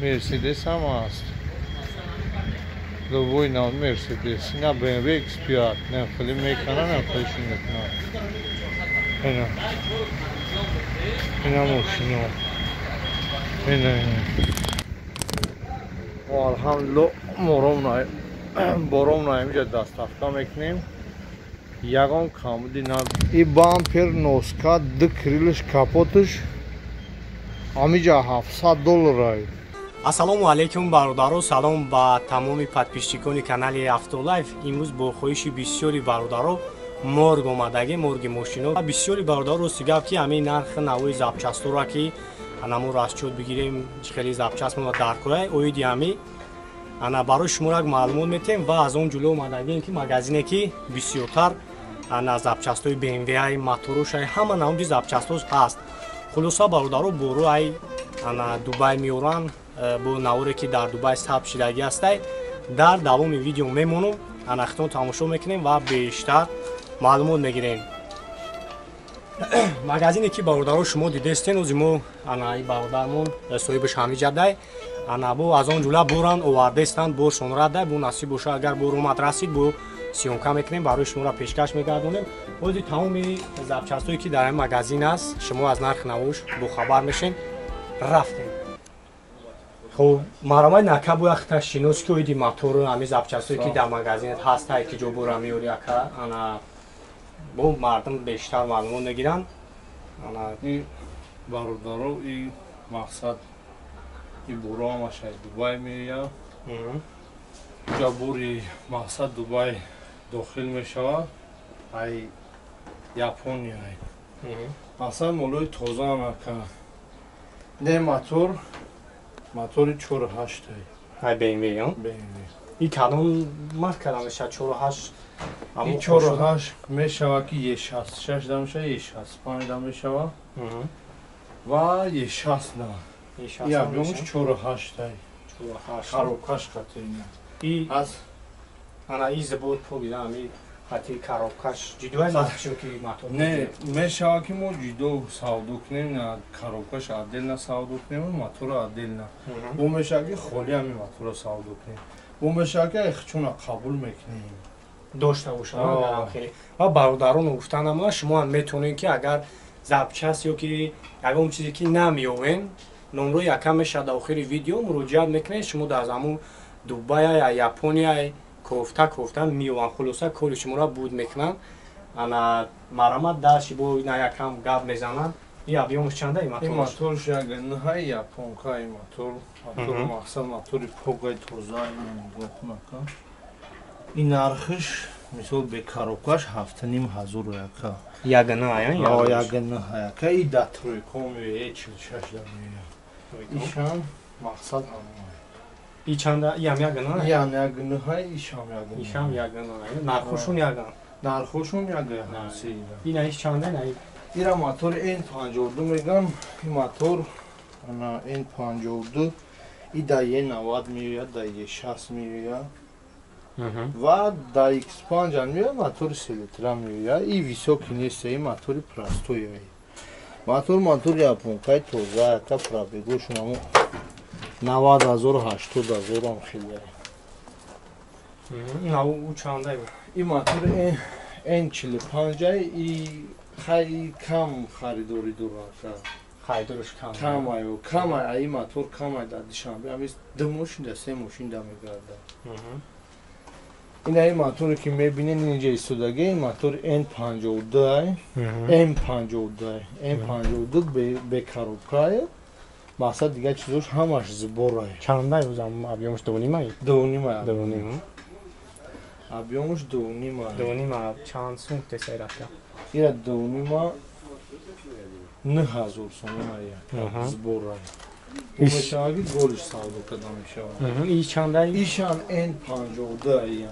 Мерседес ҳам аст. Любой нав Мерседес. Ина BMW X5. Не хеле мекана, не хеле мекана. Ина. Ина мошино. Ина ина. Мо алҳамдулилло бором на инҷа доставка мекунем. Ягон камбуди на. И бампер, носка, ду крылыш, капоташ ҳамиҷа $700 ай. Ассалому алайкум бародаро, салом ба тамоми подписчикони канали Автолайф. Имрӯз бо хоҳиши бисёри бародаро морг омадагӣ, морги мошино. Бисёри бародаро рости гап ки ҳамин нархи навои запчастҳоро ки анамо расчёт бигирем, чӣ хеле запчастмона дар кора, оиди ҳами ана барои шумо як маълумот метем ва аз он ҷуло омадагием ки магазине ки бисёртар ана запчастҳои BMW, моторошай, ҳама намуди запчастҳо ҳаст. Хулоса бародаро боро ай ана Дубай меоранд, бо наворе ки дар Дубай сабт шидагӣ ҳастай. Дар давоми видео мемонум, ана хитон тамошо мекунем ва бештар маълумот мегирем. Магазине ки бародаро шумо дидестен, ози мо ана и бародармон соҳибаш ҳамиҷадай, ана бо аз он ҷула боранд овардестанд, боршон радай, бо насиб боша агар бор омад расид, бо съёмка мекунем, барои шуморо пешкаш мегардонем. Ози тамоми запчастҳое ки дар ин магазин аст, шумо аз нархи навош бохабар мешен. Рафтем. Хоб, марамай нака бояд хита шинос ки оиди мотору ҳами запчастҳое ки дар магазинат ҳастай, ки ҷо бора меори ака, ана бо мардум бештар маълумот мегиранд. Ана и бародаро, и мақсад и боро ҳамаш аз Дубай меояд. Ҷа бори мақсад Дубай дохил мешавад, ай Япония. Мақсад молои тоза анака. Не мотор, мотори 4.8. Ай BMW, а? BMW. И кадом марка мешавад 4.8? И 4.8 мешавад ки Е66 да мешавад, Е65 да мешавад ва Е6 да. И объёмаш 4.8. 4.8. Коробкаш хатина. И аз ана и забор погида ами хати коробкаш ҷидо аз ки мотор. Не, мешавад ки мо ҷидо савдо кунем, на коробкаш отдельно савдо кунем, мотора отдельно. Бо мешавад ки холи ҳами мотора савдо кунем. Бо мешавад ки чуна қабул мекунем. Дошта бошад хеле. Ва бародарон гуфтан амала шумо ҳам метавонед ки агар запчаст ё ки ягон чизе ки намеёвен, номрои якам мешавад дар охири видео муроҷиат мекунед, шумо дар ҳамун Дубай я Япония кофта кофта меёванд. Хулоса кори шуморо буд мекунанд. Ана марамат дарши бо на якам гап мезананд. И объёмаш чанда и мотор? И моторш як нҳай японка и мотор. Мотор мақсад мотори погай тоза нигоҳ. И нархиш мисол бе коробкаш 7,5 яка. Ягона ая? Ягона яка. И да тройка меояд, 46 да меояд. Ишам мақсад ҳамон. И чанда? И ҳам ягона? И ҳам ягона, ишам ягона. Ишам ягона. Нархошон ягона. Нархошон ягона. Ина иш чанда? На ира мотор N52 мегам. И мотор ана N52 и да Е90 меояд, да Е60 меояд. Ва да X5 меояд, мотори 3 литра меояд. И высокий нест, и мотори простой. Мотор мотори японкаи тоза, яка пробегошон ҳамо 90,000 80,000 ҳам хеле. Ина у чанда? И мотор N45 и хай кам харидорӣ дорад. Харидориш кам. Кам аю, кам ай мотор кам ай дар Душанбе. Ҳамин ду мошин да се мошин да мегардад. Ина ин моторе ки мебинед инҷа истодагӣ, ин мотор N52 ай, M52 ай, M52 бе коробка ай. Мақсад дигар чизош ҳамаш сбор ай. Чанда ӯзам объёмаш 2.5 ай? 2.5 ай. 2.5. Объёмаш 2.5 ай. 2.5 чанд сум тесай рафта? Ира 2.5 9,000 сомон ай. Сбор ай. Мешавад ки голиш савдо карда мешавад. И чанда? Ишам N52 ай.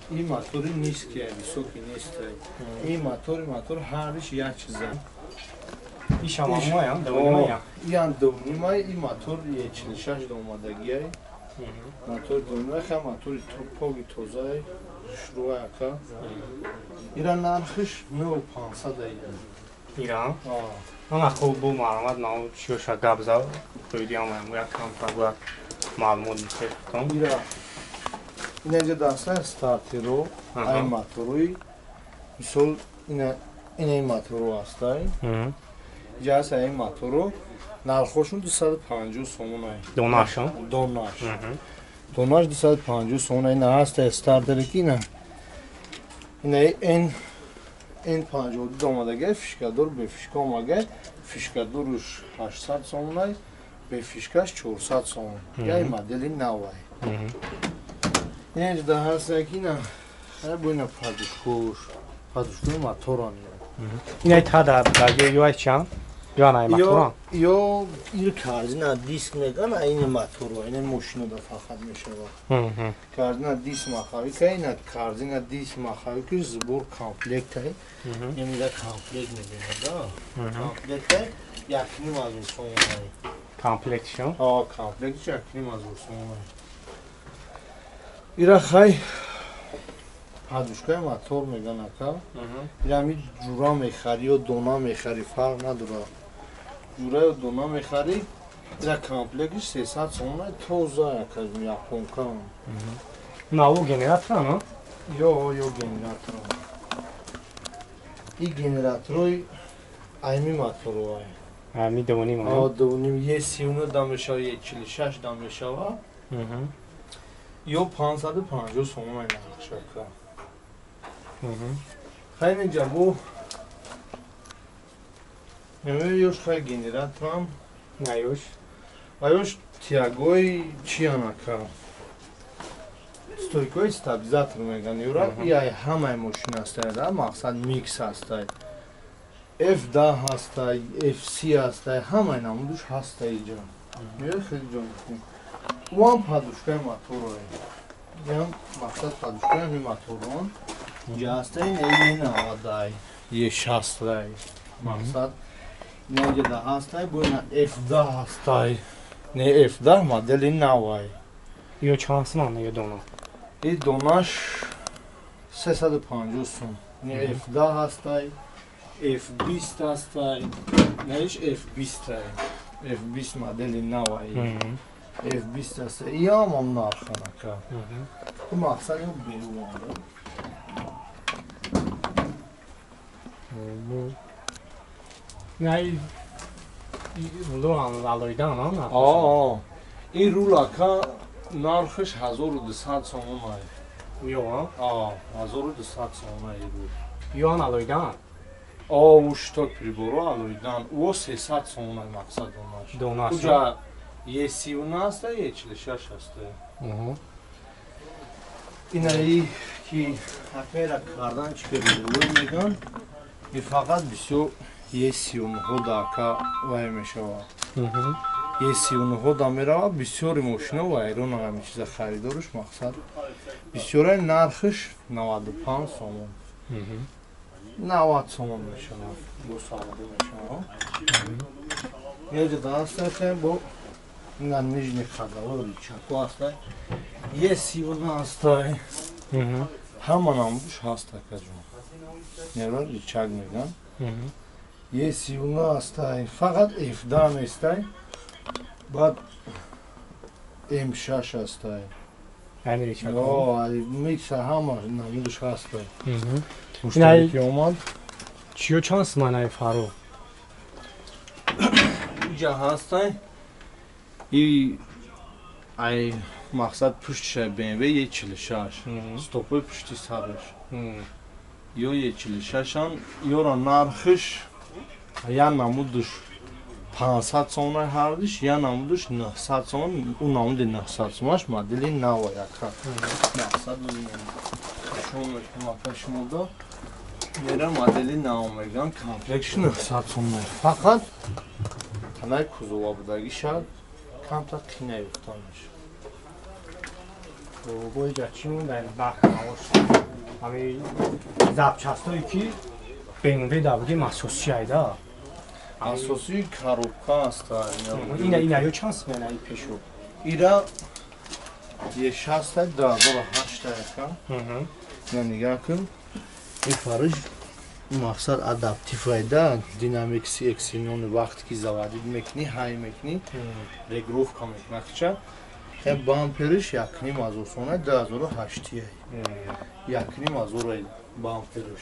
И мотори низкий ай, высокий нест ай. И мотори мотор ҳариш як чиза. Ишам ҳамоям, 2.5 ай. Иам 2.5 ай, и мотор Е46 да омадагӣ ай. Мотор 2.5 ха мотори поги тоза ай, шуруъ ака. Ира нархиш 9,500 ай. Ира? Ана хуб бу маълумот на шуша гап зад. Қойди ҳамаям як камтар бояд Маълумот бихтон. Ира инаҷа даста стартеро, ай моторои. Мисол ина ина моторо ҳастай. Иҷа ҳаст ай моторо. Нархошон 250 сомон ай. Донаш? Донаш. Донаш 250 сомон ай. Ина ҳаст стартере ки ина. Ина N N52 омадагай, фишкадор бефишка омагай. Фишкадоруш 800 сомон ай, бефишкаш 400 сомон. Яй модели нав ай. Ина ҷуда ҳаст ки ина ай бо ина подушкош, подушкои моторан. Ина та да ё ай чанд? Ё ай моторан? Ё ин корзина диск меган, ай ин моторо, ин мошино да фақат мешава. Корзина диск махави ка, ина корзина диск махави ки сбор комплект ай. Ин комплект мебинад, да? Комплект ай 1.5 сомон ай. Комплектшон? А, комплектш 1.5 сомон ай. Ира хай подушкаи мотор меган ака. Ира ми ҷура мехари ё дона мехари, фарқ надора. Ҷура ё дона мехари, ира комплектш 300 сомон ай, тоза ака, японка. Наву генератор, а? Ё генератор. И генераторои айми моторо ай. Ами дувним. А, дувним Е39 да мешава, Е46 да мешава. Ё 550 сомон ай нархш ака. Хай инҷа бо ёш хай генераторам. Наёш. Ва ёш тягои чиян ака? Стойкои стабилизатор меган. Юра и ай ҳамаи мошин ҳастай, да? Мақсад микс ҳастай. F10 ҳастай, FC ҳастай, ҳамаи намудуш ҳастай иҷа. Меои хеле ҷо мекунем. Уам подушкаи моторое. Ям мақсад подушкаи ҳамин моторон. Инҷа ҳастай, Е90-ай, Е60-ай. Мақсад ина инҷа да ҳастай, бо ина F10 ҳастай. Не F10 модели навай. Ё чанд сомон ё дона? И донаш 350 сом. Не F10 ҳастай, F20 ҳастай. Наиш F20-ай. F20 модели навай. F20 ҳастай. Иам ам нархан ака. Ту мақсад ё берун. Не рулан алоидан, а? А, ин рул ака нархаш 1200 сомон ай. Ё, а? 1200 сомон ай рул. Ё алоидан? А, у шток приборо алоидан. О 300 сомон ай мақсад донаш. Донаш. Уҷа Е39 аст, Е46 аст. Инаи ки ҳақера кардан чӣ рулой меган, и фақат бисёр Е39 да ака вай мешавад. Е39 да меравад, бисёри мошино вайрон ҳамин чиза харидорш мақсад. Бисёраи нархш 95 сомон. 90 сомон мешавад. Бо савдо мешавад. Яҷа даста бо на нижний ходовой рычагу ҳастай. Е39 ҳастай. Ҳама намудуш ҳаст акаҷон. Нера рычаг меган. Е39 ҳастай. Фақат F10 нестай. Баъд М6 ҳастай. Ами рычаг. О, микса ҳама намудуш ҳастай. Муштари ки омад. Чиё чанд сомон ай фаро? Иҷа ҳастай. И ай мақсад пуштиша BMW Е46. Стопои пушти сараш. Ё Е46-ан, ёра нархиш я намудуш 500 сомон ҳардиш, я намудуш 900 сомон, у намуди 900 сомонаш модели нава яка. Мақсад шумо мекунам ака шумода. Нера модели нав меган, комплектш 900 сомон. Фақат танаи кузова будагиша камтар қинай ёфтанаш. Бо иҷа чӣ монда нарх навош? Ҳами запчастое ки BMW да будем асосӣ айда. Асосии коробка аст. Ина ё чанд сомон ай пешу? Ира Е6 2008 ака. Ина нигаҳ кун. Ин фариш мақсад адаптив айда, динамик CX-9 вақте ки заводить мекунӣ, ҳай мекунӣ, регулировка мекунӣ. Ча Бампериш 1,5 ҳазор сомона, 2008. 1,5 ҳазор бампериш.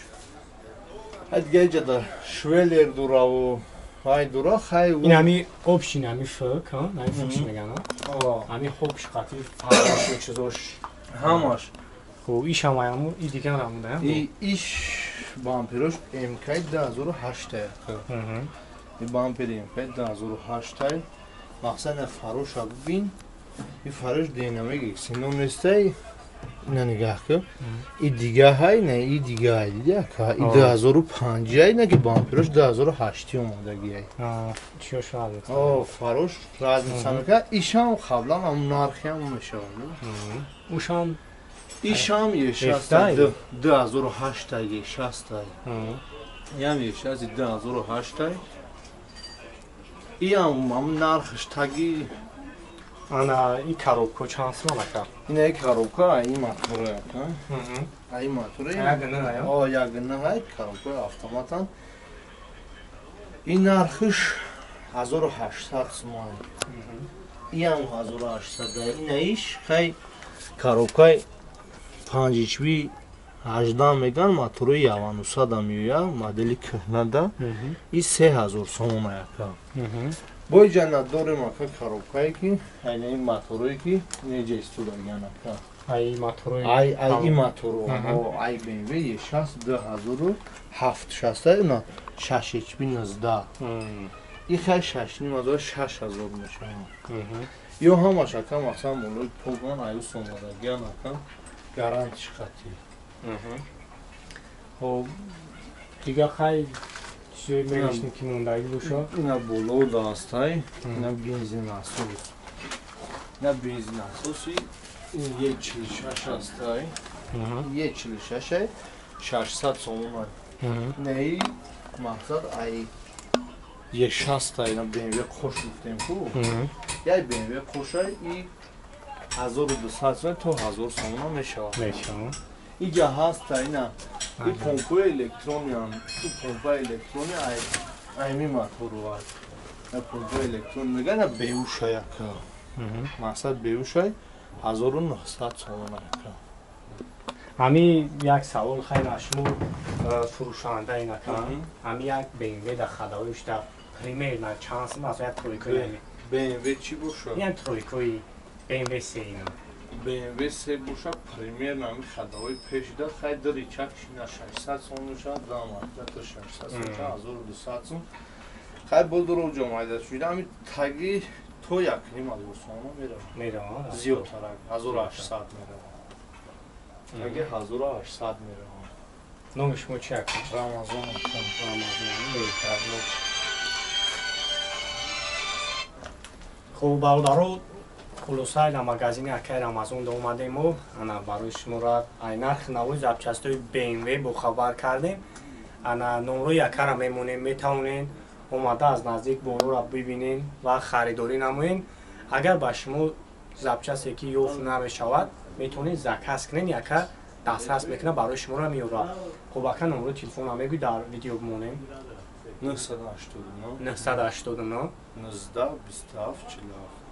Дига иҷада швеллер дураву ай дура хай. Ин ҳами общий ҳами фк, ҳами фк меган, ҳами хобш қати фарош чизош. Ҳамаш. Хуб, иш ҳам аяму и дигар ҳамуда. Иш бамперош МК 2008. И бампери МК 2008. Мақсад фароша бибин. И фарош динамик сином нестай. Ина нигаҳ кун. И дига ҳай, на и дига ҳай, диди ака. И 2005 ай, на ки бамперош 2008 омадагиай. Чиёш разница? О, фарош разница мекунад. Ишам қаблан ҳам нархи ҳам мешавад. Ушам Ишам Е6 2008 Е6. Ям Е6 2008. Иам ҳам нархш таги. Ана и коробка чанд сомон, ака? Ина и коробка ай мотора, ака. Ай мотора. Ягона ай? О, ягона ай коробка автоматан. Ин нархш 1800 сомон. Иам 1800. Ина иш хай коробкаи 5 HP 18 меган, мотори 900 меояд, модели кӯҳнада. И 3000 сомон, ака. Бо иҷа надорем, ака, коробкае ки айнаи моторое ки неҷа истодагиан, ака. Ай моторои? Ай ай и моторо, ай BMW E6 2007 шаста, на 6 HP 19. И хай 6,5 ҳазор, 6000 мешавад. Ё ҳамаш, ака, масалан молои поган аюс омадагиан, ака, гарантиш хати. Хоб, дига хай чизое мегашни ки мондагӣ боша? Ина боло дастай, ина бензин насос. Ина бензин насоси ин Е46 астай. Е46 600 сомон. Неи мақсад ай Е6 ина BMW қош гуфтем ку. Яй BMW қошай и 1200 сомон то 1000 сомон мешавад. Мешавад. Иҷа ҳаста ина и помпаи электрониан, и помпаи электрони ай айми мотору ай. На помпаи электрон мега, на беушай, ака. Мақсад беушай 1900 сомон, ака. Ҳами як савол хайр аз шумо фурӯшанда ин, ака. Ҳами як BMW дар ходовоиш да примерно чанд сом аст, як тройкои? BMW чӣ бошад? Як тройкои BMW се ина. BMW се боша, примерно ҳами ходовои пешида хай ду рычаг шина 600 сом мешавад, да мақсад 600 сом мешавад, 1200 сом. Хай бо дуро ҷомайда шуда ҳами таги то 1,5 ҳазор сомона меравад. Меравад. Зиёдтарак 1800 меравад. Таги 1800 меравад. Номи шумо чи, ака? Рамазон. Рамазон. Хуб, бародаро, хулоса дар магазини акаи Рамазон да омадем мо. Ана барои шуморо ай нархи навои запчастои BMW бохабар кардем. Ана номрои акара мемонем, метавонед омада аз наздик борора бибинен ва харидорӣ намоен. Агар ба шумо запчасте ки ёфт намешавад, метавонед заказ кунед, яка дастрас мекунад, барои шуморо меёрад. Хуб, ака, номрои телефонро мегӯй, дар видео бимонем. 989. 989. 19 27 47.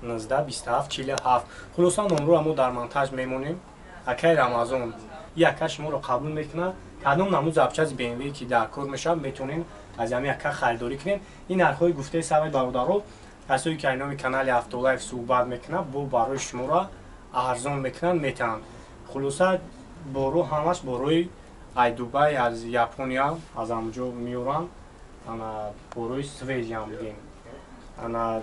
19 27 47. Хулоса, номроро мо дар монтаж мемонем. Акаи Рамазон яка шуморо қабул мекунад. Кадом намуд запчасти BMW ки дар кор мешавад, метавонед аз ҳами яка харидорӣ кунед. Ин нархҳои гуфтаи савай, бародаро, касое ки ай номи канали Автолайф суҳбат мекунад, бо барои шуморо арзон мекунанд, метаҳанд. Хулоса, боро ҳамаш борои ай Дубай, аз Япония, аз ҳамҷо меоранд. Ана борои свежий ам бигем. Ана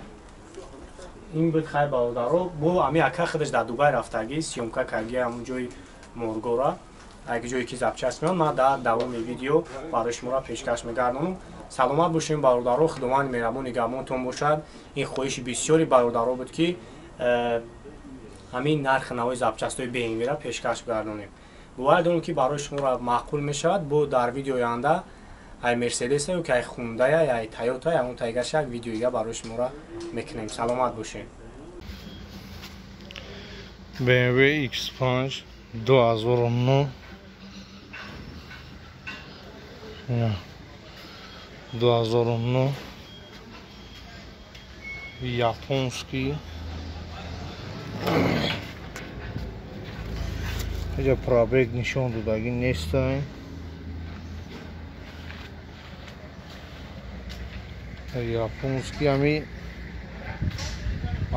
ин буд. Хай, бародаро, бо ами ака худаш дар Дубай рафтагӣ, съёмка карги ҳамун ҷои моргора, як ҷое ки запчасть меояд. Ман дар давоми видео барои шуморо пешкаш мегардонам. Саломат бошем, бародаро, Худованди меҳрабон нигаҳбонтон бошад. Ин хоҳиши бисёри бародаро буд, ки ҳамин нархи навои запчастои BMW-ра пешкаш гардонем. Бовар дорем, ки барои шуморо маъқул мешавад. Бо дар видеои оянда ай Мерседеса ё ки ай Хундая, ай Тойота, ягон тайгаша як видеоига барои шуморо мекунем. Саломат бошем. BMW X5 2009. 2009 японский. Иҷа пробег нишон додагӣ нестай. Японский ами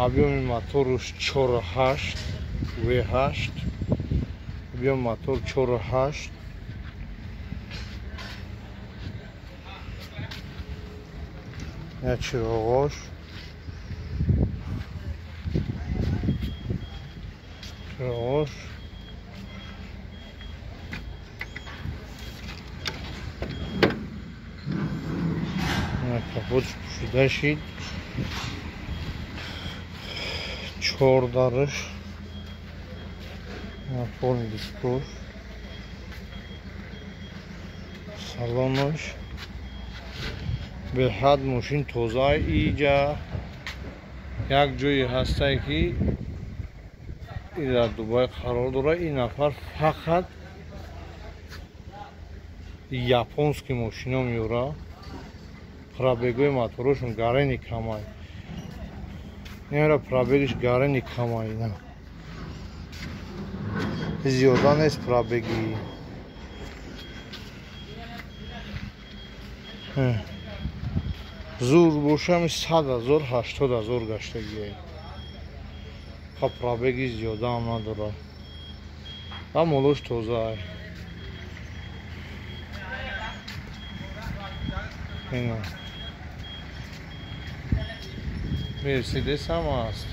объёми моторуш 4.8 V8, объёми мотор 4.8. Я чироғош. Чироғош. Капотш пӯшида шид. Чор дарш. Форми дискош. Салонош. Беҳад мошин тоза. Иҷа як ҷое ҳастае ки дар Дубай қарор дорад. Ин нафар фақат японский мошино меёрад. Пробегои моторошон гарени камай. Немера пробегиш гарени камай. Зиёда нест пробеги. Зур бошам 100,000 80,000 гаштагие. Ха пробеги зиёда ҳам надорад. Ва молош тоза. Ина. Мерседес ҳам аст.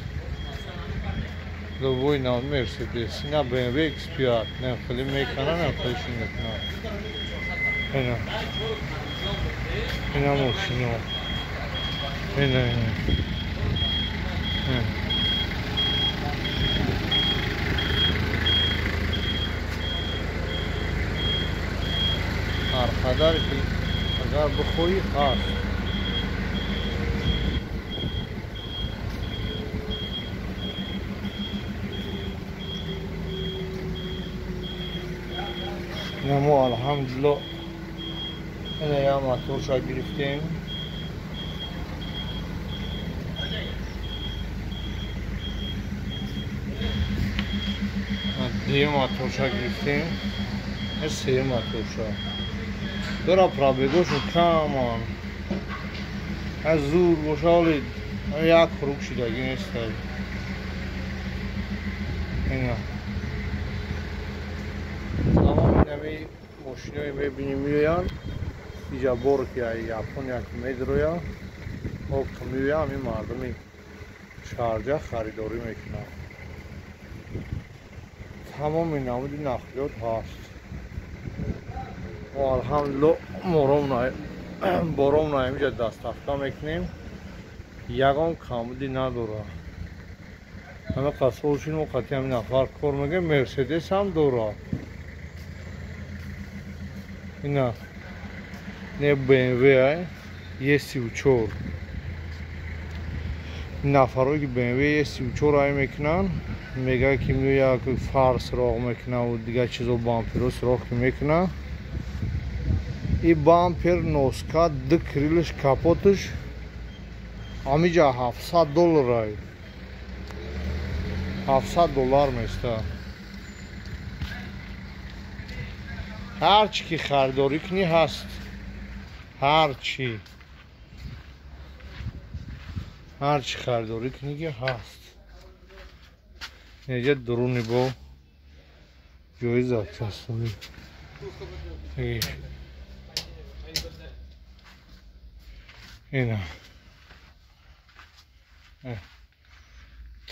Любой нав Мерседес. Ина BMW X5. Не хеле мекана, не хеле шин мекана. Ина. Ина мошино. Ина, ина. Ҳар қадар ки агар бихоҳӣ ҳаст. Ина мо алҳамдулилло ина як моторша гирифтем. Дуюм моторша гирифтем. Сеюм моторша. Дора пробегошон каман. Аз зур боша, ҳоли як хурук шидагӣ нестай. Ина. Тамоми инами мошиное мебинем меоянд. Иҷа бор ки Япония ки медрояд, об меояд, ҳамин мардуми Шарҷа харидорӣ мекунанд. Тамоми намуди нақлиёт ҳаст. Мо алҳамдулилло боромна инҷа доставка мекунем. Ягон камбудӣ надорад. Ҳама қасолшин мо қатъи ҳамин нафар кор мекунем. Мерседес ҳам дорад. Ина не BMW E34. Нафарое ки BMW E34 ай мекунанд, мегӯяд ки меояд фар суроғ мекунад ва дигар чизо бамперо суроғ ки мекунад. И бампер носка, ду крилиш, капоташ ҳамиҷа $700 ай. $700 места. Ҳар чӣ ки харидорӣ кунӣ ҳаст. Ҳар чӣ. Ҳар чӣ харидорӣ кунӣ ки ҳаст. Инҷа дуруни бо ҷои запчастҳои. Ина.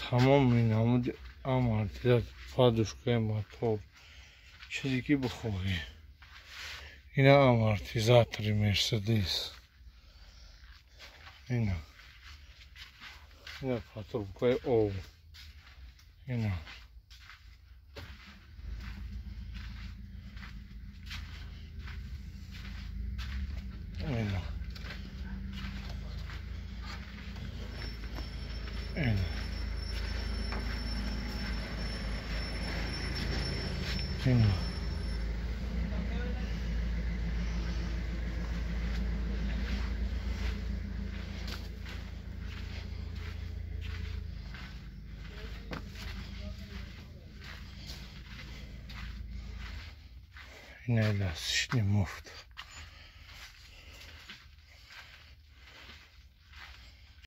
Тамоми намуди амортизатор, подушкаи мотор, чизе ки бихоҳӣ. Ина амортизатори Мерседес. Ина. Ина патрубкаи об. Ина. Ина. Ина. Ина. Ина эластичный муфт.